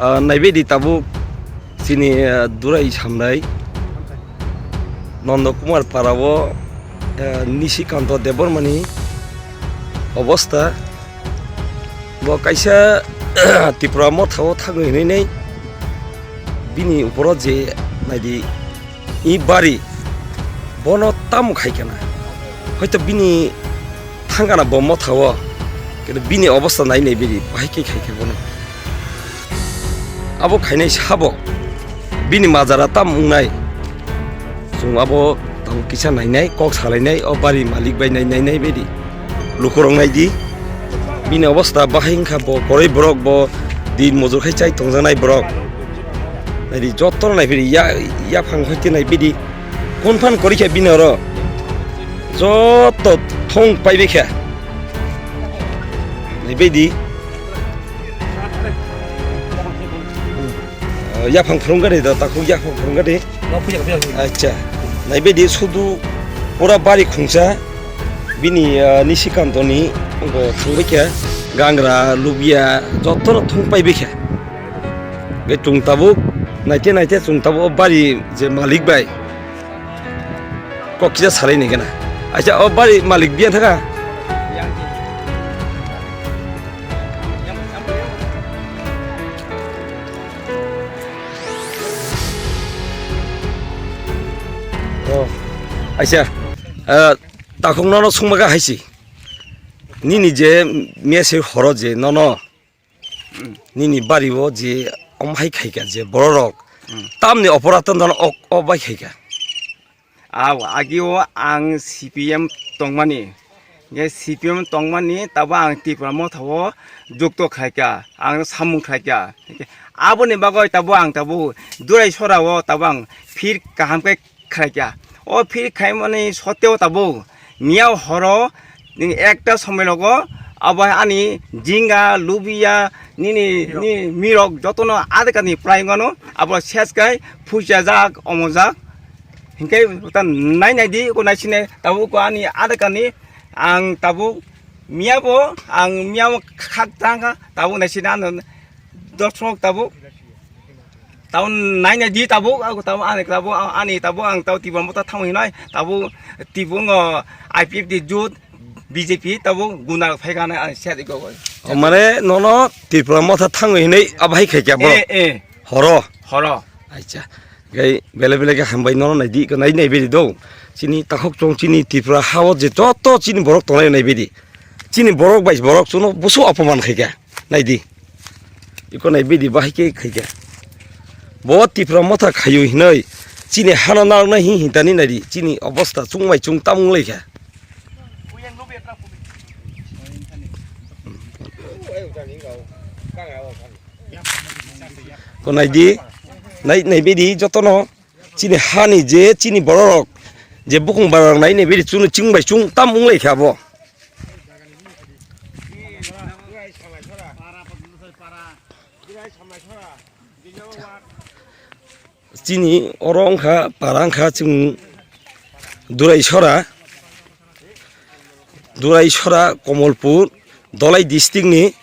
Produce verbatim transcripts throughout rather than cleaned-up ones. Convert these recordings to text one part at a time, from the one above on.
Ah, naibaidi tabuk chini, ah, Durai Samrai Nondo Kumar Para o, ah, Nishikanta Debbarma ni obostha. Bo kaisa Tipra Motha o thangwi hinwi nai bini uporo je naidi i bari bono tamo khai kana. Hoito bini thangana bo motha o, khe bini obostha nai nai bini bahai khe khai khe bono. Abo khainai sabo bini majara tam wngnai. Chwng abo tamo kisa nainai, kok salainai, o bari malik bai nai nainai baidi. Lukurok nai di. Bini obostha bahai wngkha, bo koroi borok, bo din mojor khai chai tongjaknai borok. Nai di, jotono nai bidi, ya, yaphang hoite nai bidi. Kun phan kori kha bini oro. Joto thong pai bai kha. Nai bidi. Ah, yaphang phwrwng gari da, takhuk yaphang phwrwng gari. Acha. Nai bidi sudu pura bari khungsa. Bini, ah, Nishikantoni bo thangbai kha. Gangra, lubia, jotono thung pai bai kha. Be chwng tabuk, naite naite chwng tabuk o bari je malik bai. Kok kisa salai ni gana. Acha, o bari malik biya thaka. Oh, acha. Eh, takhuk nono sungma ga haisi. Nini je mese horo je nono. Nini bari o je om hai khaika je bororok. Hmm. Tamni oporato nono ok, ok bai khaika. Aw, agio ang C P M tongmani. Nge C P M tongmani, tabo ang Tipra Motha o jukto khlaika, ang samung khlaika. Aboni bagwi tabo ang tabo Durai Sora o tabo ang phir kaham khe khlaika. O phir khaimani sotteo tabo miyao horo nini ekta somoi logo abo ani jinga, lubia, nini, nini mirok jotono adekani prai wngano abo ses kai phuichajak, omojak. Hinkhe ta nai nai di, ko nai sine tabuk ko ani ada kani ang tabuk miya bo, ang miya bo khak tang kha, tabuk nai sine ano dosrok tabuk. Tabuk nai nai di tabuk, ako tabuk ani tabuk, ani tabuk ang tabuk Tipra Motha thang hinai, tabuk Tipra ngo I P F T jut, B J P tabuk guna phai kha nai ani siya di ko. O mane nono Tipra Motha thang hinai abai khai kya bo? Eh, eh. Horo. Horo. Acha. Gai bele bele ke hambai nono nai di ko nai nai beri do. Chini takhok chong chini Tripura hao je joto chini borok tongnai nai beri. Chini borok bai borok chuno busu apoman khai kha. Nai di. Iko nai beri bahai ke khai kha. Bo Tripura Motha khayu hinoi. Chini hano narok nai hin hintani nai di. Chini obostha chung bai chung tamung lai kha. Ko nai di, nai, nai bidi jotono chini hani je chini bororok je bukung bararok nai, nai bidi chunu ching bai chung tam wng lai kha bo. Chini oro wngkha para wngkha chwng Durai Sora, Durai Sora, Komolpur, Dholai district ni,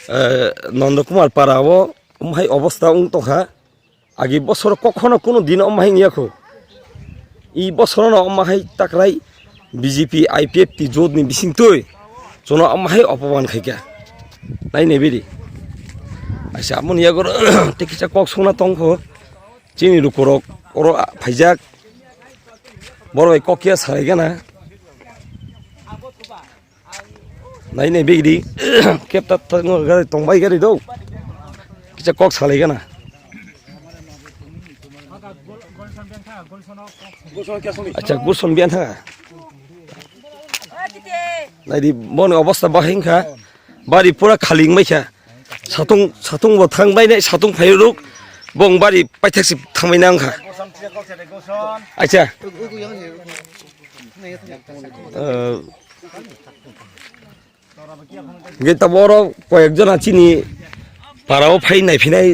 eh, Nondo Kumar para o omo hai obostha wng tongkha. Agi bosor kokhono kunu dino omo hai wngya kho. I bosorono omo hai takrai B J P I P F T jotni bisingtwi chwngno omo hai opoman khaikha. Nai nai bidi. Aisa, amoni yagor tei kisa kok songna tongkho. Chini lukurok oro phaijak. Borok bai kok kiya salai gana. Nai nai bidi. Kep ta tongbai gari do. Kisa kok salai gana. Acha, Gulson biyan tha. Nai di, boni obostha bahai wngkha. Bari pura khali wngbai kha. Satung, satung bo thang bai nai, satung phai ruk. Bong bari paithak si thang bai nang kha. Acha. Eh, Hingke tabuk oro koyek jona chini para o phai naiphinai,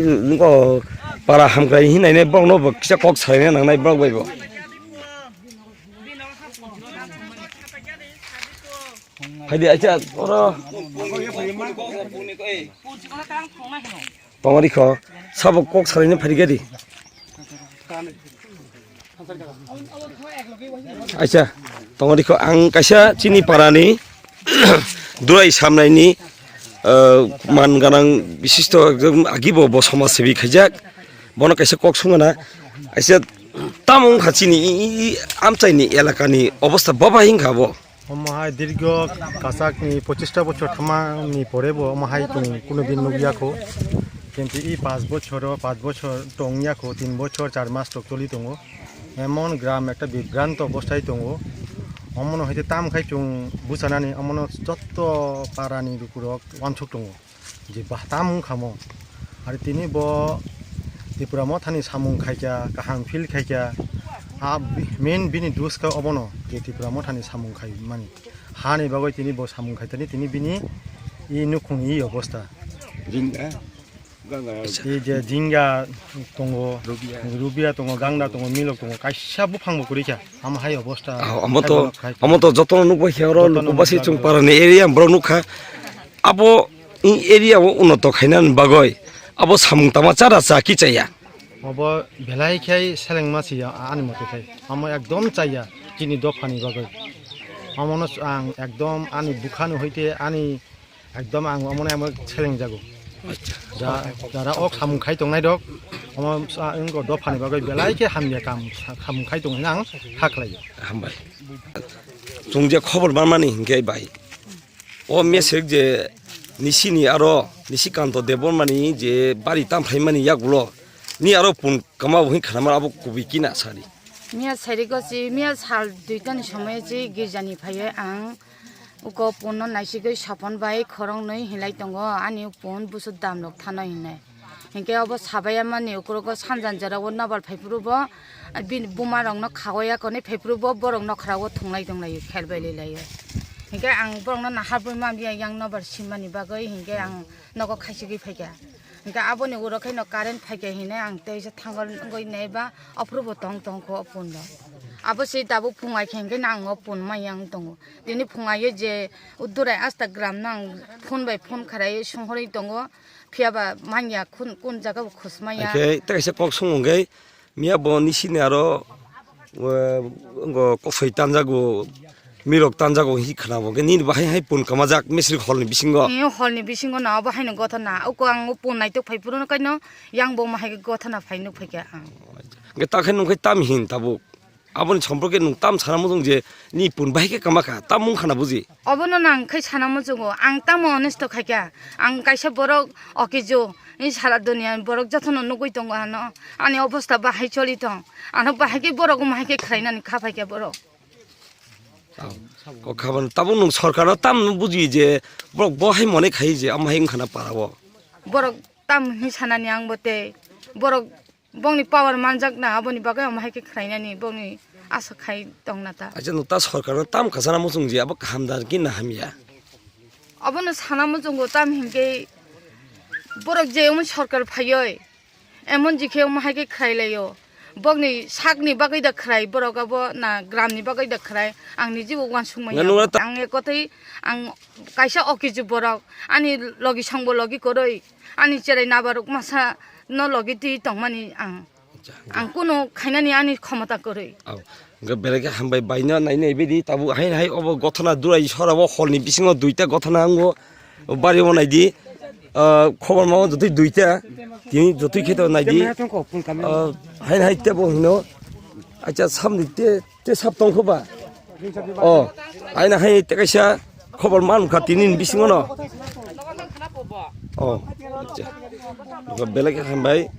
para hamkrai hinwi nainai borokno bo kisa kok salaina nangnai borok bai bo. Phaidi acha oro. Tongori kho, sabo kok salaini phari gadi. Acha, tongori kho ang kaisa chini parani durai samnaini, eh, man ganang bisisto ekdom agibo bo somaj sebi khaijak. Bono kaisa kok sungana. Aisa tamo wngkha chini i, i, i amchaini elakani obostha baba hinkha bo. Omo hai dirgo kasakni pochista bochor thangmani pore bo omo hai chwng kuno din nukya kho. Kintu i panch bochoro, panch bochor tongya kho, tin bochor char mas tok choli tongo. Emon gram ekta bibranto obosthai tongo. Omono haite tam khai chwng buchanani, omono jotto parani lukurok wansuk tongo. Je bahtam wngkha mo. Ari tini bo Tipra Mothani samung khaikha, kaham feel khaikha. A bi-, main bini dos kha obono je Tipra Mothani samung khaimani. Hani bagwi tini bo samung khaitani, tini bini i nukhung i obostha. Jing, eh? Ganga. Acha. I je jingga tongo, rubia. Rubia tongo, gangda tongo, milok tongo, kaisa buphang bo kwrwi kha. Amo hai obostha. Ah, omo to, omo to jotono nukbai khe oro jotono nukjagwi. Chwng parani area borok nukha. Abo i area o unoto khainani bagwi abo samung tama chara cha kichaya. Obo belai khe selengma si ya, ani mote khai. Amo ekdom chaya chini dophani bagwi. Omono ang ekdom ani bukhani hoite ani ekdom ang omono amo selengjago. Acha. Ja-, jara ok samung khai tongnai rok, omo sa-, wngkha dophani bagwi belai khe hamya kam sa-, samung khai tong hwnwi ang hakhlai. Hambai. Chwng je khobor manmani hinkhe bai. O mesek je nisini aro Nisikanto Debbarmani je bari tam phaimani yagulo ni aro pun kama bo hin khanama abo kubui kina sari. Miya sari go si, miya sal duitani somoy si girjani phaiye ang uko punno naisigwi sopon bai khorong nwi hinlai tongo, ani pun busu damlok thano hinwi. Hinkhe obo sabaya mani ukrogo sanjan jora o nabal phaiphuru bo, bini buma rokno khawi ya koni phaiphuru bo borok nokra o thunglai tonglaio, khelbai lailaio. Hinkhe ang borokno nahar bui mamliya yang nabal simani bagwi hinkhe ang nogo khaisigwi phaikha. Hinkhe aboni uro khe no current phaikha hinwi ang teisa thangal wngwi naiba ophuru bo tong tong kho o pun bo. Abo se tabuk phungai khe hinkhe no ang o pun manya wng tongo. Tini phungai o je o durai Instagram no ang phone bai phone kharai songhorwi tongo. Phiya ba manya kun, kun jaga bo khus manya. Oke, tei kaisa kok sung wngkhe, miya bo nisini aro, eh, wngkha kosoi tanjago, mirok tanjago hi khana bo, nini bahai hai pun kamajak mesri hol ni bisingo. Eh, hol ni bisingo na, abo hai no gothana. Uko ang o pun naitok phai phuru no kaino, yang bo ma hai gothana phai nuk phai kha ang. Hwnkhe ta khe nung khe tam hin tabuk. Aboni somporke nwng tam sana muchung je ni pun bahai khe kama kha, tam wng khana buji. Obono nang khai sana muchungo, ang tamo honest khaikha, ang kaisa borok okijo, ni sara dunia borok jotono nugui tongo ano, ani obostha bahai choli tong, ano bahai khe borok omo hai khe khlainani kha phaikha borok. Kok khabani tabuk nwng sorkar no tam buji je borok bo hai mone khai je amo hai wng khana para o. Borok tam hinwi sanani ang bo tei borok Bongni power manjak na, aboni bagwi omo hai khe khlainani, bongni asa khai tongna ta. Acha, nwng ta sorkar no tam khasana muchung je, abo kaham da ki na hamya? Abono sana muchungo tam hinkhe borok je omo sorkar phaioi, emon jikhe omo hai khe khlai laio. Bongni sakni bagwi da khlai, borok abo na gramni bagwi da khlai, ang nijibo uansuk manya. Nang nung ta- Ang ekotwi ang kaisa okiju borok, ani logi songbo logi kwrwi, ani cherai nabaruk masa no logi twi tongmani ang. Ang kuno khainani ani khomota kwrwi. Au. Hwnkhe belai khe hambai baino nai nai bidi tabuk haino hai obo gothona durai sora o hol ni bisingo duita gothona wngo. Bari o nai di. Ah, khobor ma o jotoi duita. Tini jotoi khe to nai di. Ah, haino hai tebo hino. Acha samni te, te sap tong kho ba? O, haino hai te kaisa khobor man kha tini ni bisingo no. O, acha. Belai khe hambai.